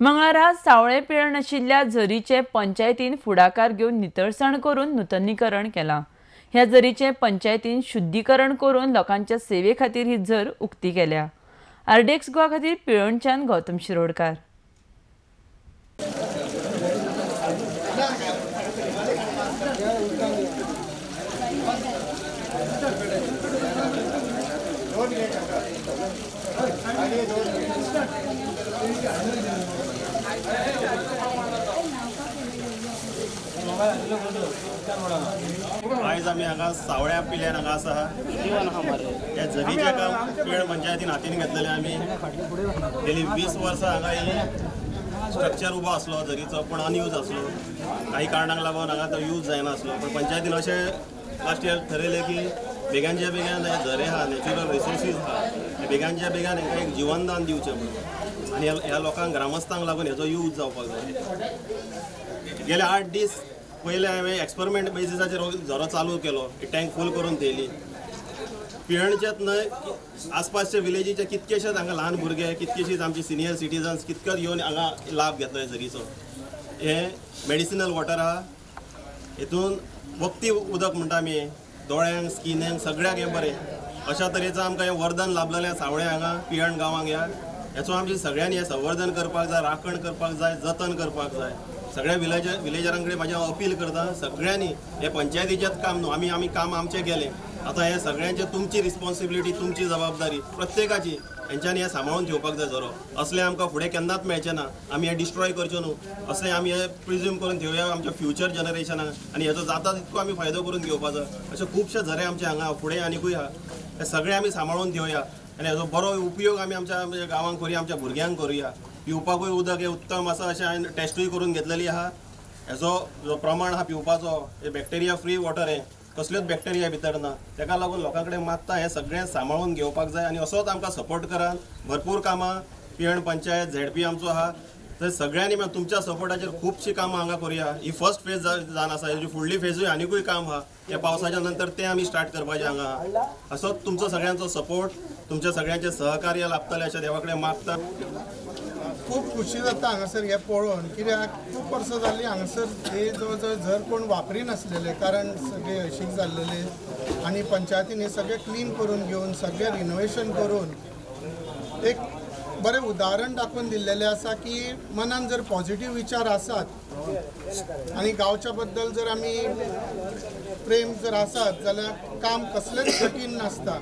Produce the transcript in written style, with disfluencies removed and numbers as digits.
मंगळारा सावळे पिळण आशिल्ल्या झरीचे पंचायतीन फुडाकार घेवन नितळसाण करून नुतनीकरण केलां. ह्या झरीचे पंचायतीन शुद्धीकरण करून लोकांच्या सेवे खातीर ही झर उक्ती केल्या. आरडीएक्स गोवा खातीर पिळर्णच्यान गौतम शिरोडकार. आयज आमी हांगा सावळ्या पिल्यान हांगा आसा. ह्या झरीचें काम पिळर्ण पंचायतीन हातीन घेतलेलें. आमी गेली 20 वर्सां हांगा ही स्ट्रक्चर उबो आसलो झरीचो, पूण अनयूज आसलो. काही कारणांक लागून हांगा तो यूज जायना आसलो. पण पंचायतीन अशें लास्ट इयर ठरयलें की बेगानच्या बेगान हे झरे आहा, नॅचरल रिसोर्सीस आहा, बेगानच्या बेगान हांकां एक जिवनदान दिवचें म्हणून आनी ह्या लोकांक ग्रामस्थांक लागून हेजो यूज जावपाक जाय. गेले 8 दीस पयले हांवें एक्सपेरिमेंट बेजिसाचेर झरो चालू केलो. टँक फूल करून थेयली. पिळर्णचेच न्हय, आसपासच्या विलेजीचे कितकेशेच हांगा ल्हान भुरगे, कितकेशीच आमची सिनियर सिटीजन्स कितकेच येवन हांगा लाभ घेतलो ह्या झरीचो. हें मेडिसिनल वॉटर आहा. हितून वखदी उदक म्हणटा आमी, दोळ्यांक, स्किनाक, सगळ्याक हें बरें. अशा तरेचो आमकां हें वरदान लाभलेलें सावळें हांगा पिळर्ण गांवांक. ह्या हेचो आमची सगळ्यांनी हें संवर्धन करपाक जाय, राखण करपाक जाय, जतन करपाक जाय. सगळ्या विलेजरां कडेन म्हाजें अपील करता, सगळ्यांनी हें पंचायतीचेंच काम न्हू, आमी आमी काम आमचें केलें. आतां हें सगळ्यांचें तुमची रिस्पॉन्सिबिलिटी, तुमची जबाबदारी प्रत्येकाची, हेंच्यांनी हें सांबाळून घेवपाक जाय झरो. असलें आमकां फुडें केन्नाच मेळचें ना. आमी हें डिस्ट्रॉय करचें न्हू, असलें आमी हें प्रिज्यूम करून घेवया आमच्या फ्युचर जनरेशनाक आनी हेजो जाता तितको आमी फायदो करून घेवपाचो. अशे खुबशे झरे आमचे हांगा फुडें आनिकूय आहा, हे सगळे आमी सांबाळून घेवया आनी हेजो बरो उपयोग आमी आमच्या गांवांक करुया, आमच्या भुरग्यांक करुया. पिवपाकूय उदक हें उत्तम आसा अशें हांवें टेस्टूय करून घेतलेली आहा. हेजो जो प्रमाण आहा पिवपाचो, हे बॅक्टेरिया फ्री वॉटर, हें कसल्योच बॅक्टेरिया भितर ना. तेका लागून लोकां कडेन मागता हें सगळें सांबाळून घेवपाक जाय आनी असोच आमकां सपोर्ट करात. भरपूर कामां पिळर्ण पंचायत झेडपी आमचो आहा, तर सगळ्यांनी तुमच्या सपोर्टाचेर खुबशीं कामां हांगा करुया. ही फर्स्ट फेज जावन आसा, हेजी फुडली फेजूय आनिकूय काम आहा. त्या पावसाच्या नंतर तें आमी स्टार्ट करपाचें हांगा. असोच तुमचो सगळ्यांचो सपोर्ट, तुमच्या सगळ्यांचें सहकार्य लाभतलें अशें देवा कडेन मागता. खूब खुशी जाता हांगासर हें पळोवन, कित्याक खूब वर्सां जालीं हांगासर हे जवळ जवळ झर कोण वापरिनासलेले, कारण सगळे हळशीक जाल्लेले आनी पंचायतीन हे सगळें क्लीन करून घेवन सगळें रिनोवेशन करून एक बरें उदाहरण दाखोवन दिल्लेलें आसा की मनान जर पॉझिटीव विचार आसात आनी गांवच्या बद्दल जर आमी प्रेम जर आसात जाल्यार काम कसलेंच कठीण नासता.